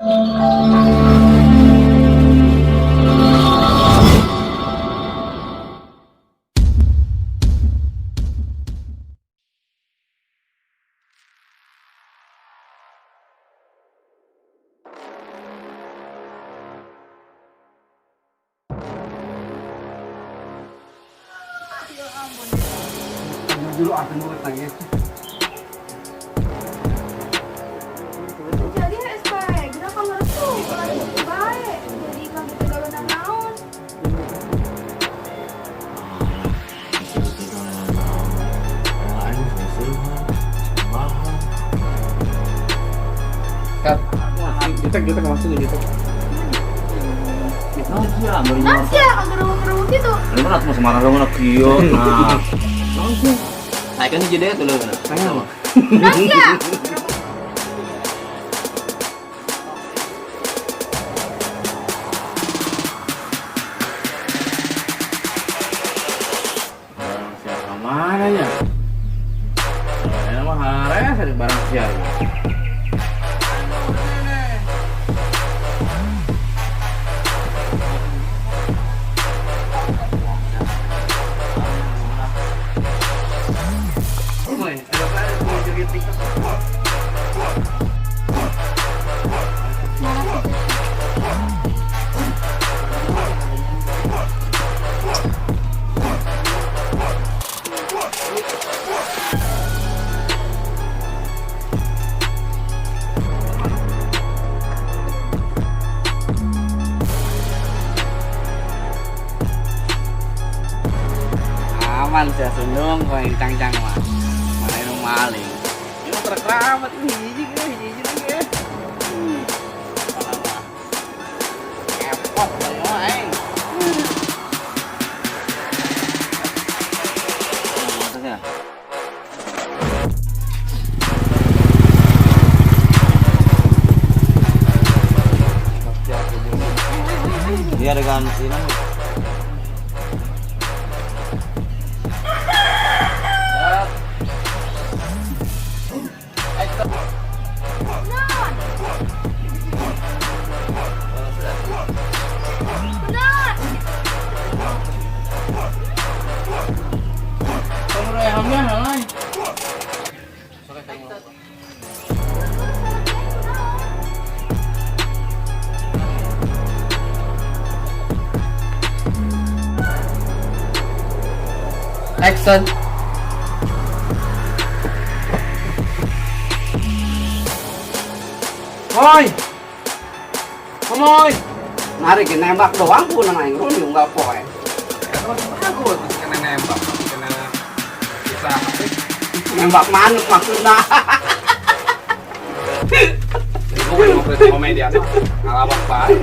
Dulu aku mau tanya. Jadi SPG kenapa ngeresu? Lagi baik. Jadi kamu gawe naon? Jutek jutek masuk jutek. Naon sih ya ngerewu-ngerewu gitu. Ini kan mau Semarang sama kieu. Nah. Nah, kan jadi tuh lho. Naon sih ya? Barang siapa mana ya? Ini mah hares ada barang siapa. Woi, ada apa mau joget TikTok? Aman sih sundung kau yang cang-cang mah. Mana itu maling. Ini mah keramat ini hiji hiji lagi ya. Lama. Kepot kali mah aing. Dia dengan ini. Naon? Naon? Kamu rehamnya halai. Action. Oi. Komoy. Mari kita nembak doang pun aing lu nggak poe. Bagus, masih kena nembak, masih kena bisa apa? Nembak manuk maksudnya. Ibu kan mau komedi apa? Ngalawak bae.